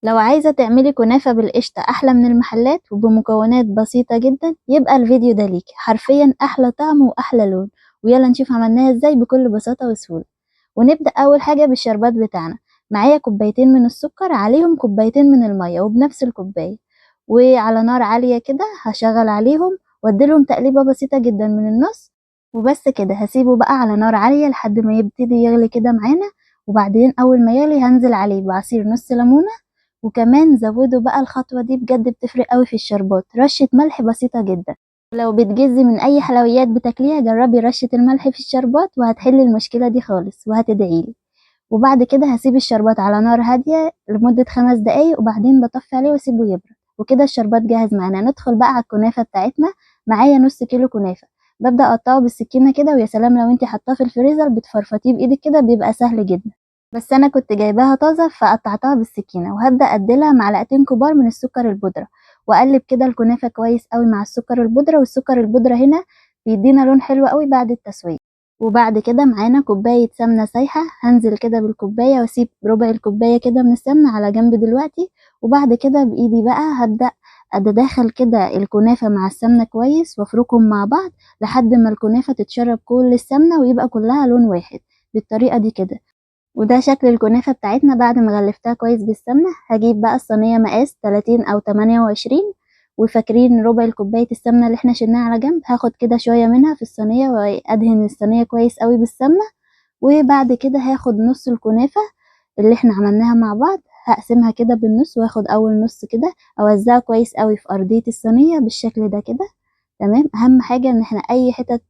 لو عايزة تعملي كنافة بالقشطة أحلى من المحلات وبمكونات بسيطة جدا، يبقى الفيديو ده ليكي. حرفيا أحلى طعم وأحلى لون. ويلا نشوف عملناها ازاي بكل بساطة وسهولة. ونبدأ أول حاجة بالشربات بتاعنا. معايا كوبايتين من السكر، عليهم كوبايتين من المية وبنفس الكوباية، وعلى نار عالية كده هشغل عليهم واديلهم تقليبة بسيطة جدا من النص وبس كده. هسيبه بقى على نار عالية لحد ما يبتدي يغلي كده معانا، وبعدين أول ما يغلي هنزل عليه بعصير نص ليمونة، وكمان زودوا بقى الخطوة دي بجد بتفرق قوي في الشربات، رشة ملح بسيطة جدا. لو بتجزي من أي حلويات بتاكليها جربي رشة الملح في الشربات وهتحلي المشكلة دي خالص وهتدعيلي. وبعد كده هسيب الشربات على نار هادية لمدة 5 دقايق، وبعدين بطفي عليه واسيبه يبرد. وكده الشربات جاهز معانا. ندخل بقى على الكنافة بتاعتنا. معايا نص كيلو كنافة، ببدأ أقطعه بالسكينة كده، ويا سلام لو انتي حطاه في الفريزر بتفرفطيه بإيدك كده بيبقى سهل جدا، بس أنا كنت جايباها طازة فقطعتها بالسكينة. وهبدأ أديلها معلقتين كبار من السكر البودرة، وأقلب كده الكنافة كويس قوي مع السكر البودرة. والسكر البودرة هنا بيدينا لون حلو قوي بعد التسوية. وبعد كده معانا كوباية سمنة سايحة، هنزل كده بالكوباية واسيب ربع الكوباية كده من السمنة على جنب دلوقتي. وبعد كده بإيدي بقى هبدأ أتداخل كده الكنافة مع السمنة كويس وافركهم مع بعض لحد ما الكنافة تتشرب كل السمنة ويبقى كلها لون واحد بالطريقة دي كده. وده شكل الكنافة بتاعتنا بعد ما غلفتها كويس بالسمنة. هجيب بقى الصينية مقاس 30 أو 28، وفاكرين ربع الكوباية السمنة اللي احنا شلناها على جنب، هاخد كده شوية منها في الصينية وأدهن الصينية كويس قوي بالسمنة. وبعد كده هاخد نص الكنافة اللي احنا عملناها مع بعض، هقسمها كده بالنص، واخد أول نص كده أوزعه كويس قوي في أرضية الصينية بالشكل ده كده. تمام. أهم حاجة إن احنا أي حتت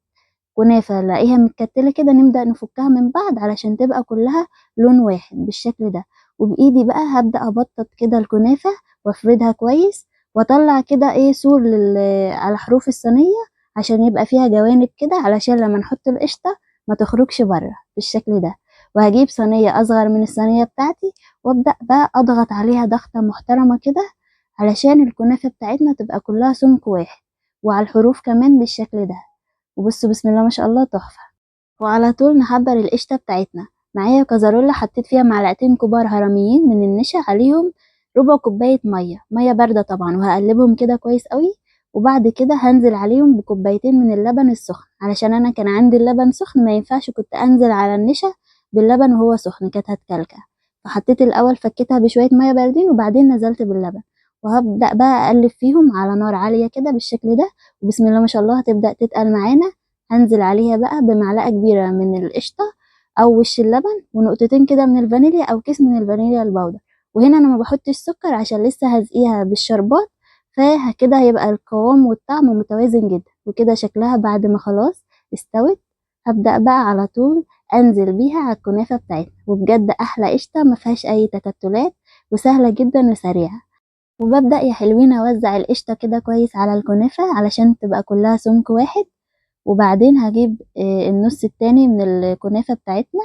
كنافة نلاقيها متكتلة كده نبدأ نفكها من بعض علشان تبقى كلها لون واحد بالشكل ده. وبإيدي بقى هبدأ أبطط كده الكنافة وأفردها كويس، واطلع كده سور على حروف الصينية عشان يبقى فيها جوانب كده، علشان لما نحط القشطة ما تخرجش بره بالشكل ده. وهجيب صينية أصغر من الصينية بتاعتي وأبدأ بقى أضغط عليها ضغطة محترمة كده علشان الكنافة بتاعتنا تبقى كلها سمك واحد، وعلى الحروف كمان بالشكل ده. وبصوا بسم الله ما شاء الله تحفة. وعلى طول نحضر القشطة بتاعتنا. معايا كازارولا حطيت فيها معلقتين كبار هرميين من النشا، عليهم ربع كوباية مية، مية باردة طبعا، وهقلبهم كده كويس قوي. وبعد كده هنزل عليهم بكوبايتين من اللبن السخن، علشان انا كان عندي اللبن سخن ما ينفعش كنت انزل على النشا باللبن وهو سخن، كانت هتكلكع. فحطيت الاول فكيتها بشوية مية باردين وبعدين نزلت باللبن، وهبدأ بقى اقلب فيهم على نار عالية كده بالشكل ده. وبسم الله ما شاء الله هتبدأ تتقل معانا. هنزل عليها بقى بمعلقة كبيرة من القشطة او وش اللبن، ونقطتين كده من الفانيليا او كيس من الفانيليا البودر. وهنا انا ما بحطش سكر عشان لسه هسقيها بالشربات، فكده هيبقى القوام والطعم متوازن جدا. وكده شكلها بعد ما خلاص استوت. هبدأ بقى على طول انزل بيها على الكنافة بتاعتنا، وبجد احلى قشطة ما فيهاش اي تكتلات وسهلة جدا وسريعة. وببدأ يا حلوين اوزع القشطة كده كويس على الكنافة علشان تبقى كلها سمك واحد. وبعدين هجيب النص التاني من الكنافة بتاعتنا،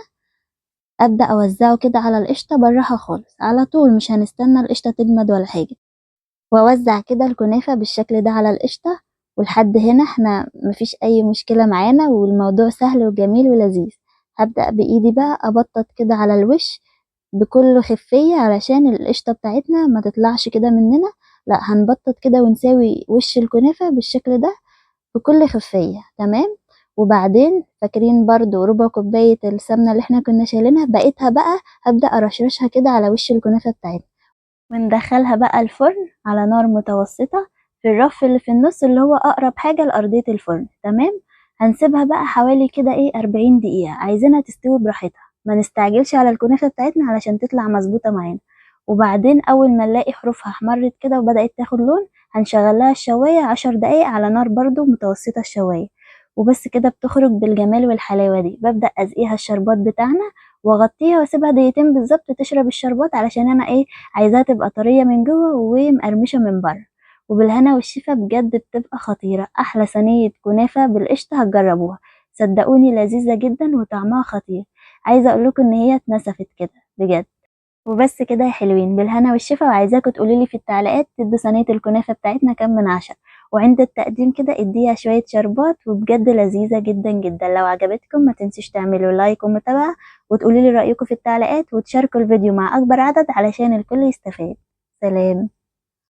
أبدأ أوزعه كده على القشطة بالراحة خالص على طول، مش هنستنى القشطة تجمد ولا حاجة. وأوزع كده الكنافة بالشكل ده على القشطة. ولحد هنا احنا مفيش أي مشكلة معانا، والموضوع سهل وجميل ولذيذ. هبدأ بإيدي بقى أبطط كده على الوش بكل خفية علشان القشطة بتاعتنا ما تطلعش كده مننا، لا هنبطط كده ونساوي وش الكنافة بالشكل ده بكل خفية. تمام. وبعدين فاكرين برضو ربع كوباية السمنة اللي احنا كنا شايلينها، بقيتها بقى هبدأ أرشرشها كده على وش الكنافة بتاعتنا، وندخلها بقى الفرن على نار متوسطة في الرف اللي في النص اللي هو أقرب حاجة لأرضية الفرن. تمام. هنسيبها بقى حوالي كده 40 دقيقة، عايزينها تستوي براحتها، ما نستعجلش على الكنافة بتاعتنا علشان تطلع مظبوطة معانا. وبعدين أول ما نلاقي حروفها احمرت كده وبدأت تاخد لون، هنشغلها الشواية 10 دقايق على نار برضو متوسطة الشواية. وبس كده بتخرج بالجمال والحلاوة دي. ببدأ أسقيها الشربات بتاعنا واغطيها واسيبها دقيقتين بالظبط تشرب الشربات، علشان انا عايزاها تبقى طرية من جوه ومقرمشة من بره. وبالهنا والشفا بجد بتبقى خطيرة، احلى صينية كنافة بالقشطة هتجربوها صدقوني، لذيذة جدا وطعمها خطير. عايزة اقول لكم ان هي اتنسفت كده بجد. وبس كده يا حلوين، بالهنا والشفا. وعايزاكم تقولوا لي في التعليقات تدوا صينية الكنافة بتاعتنا كام من 10، وعند التقديم كده اديها شوية شربات، وبجد لذيذة جدا جدا. لو عجبتكم ما تنسوش تعملوا لايك ومتابعة، وتقولوا لي رأيكم في التعليقات، وتشاركوا الفيديو مع أكبر عدد علشان الكل يستفاد. سلام.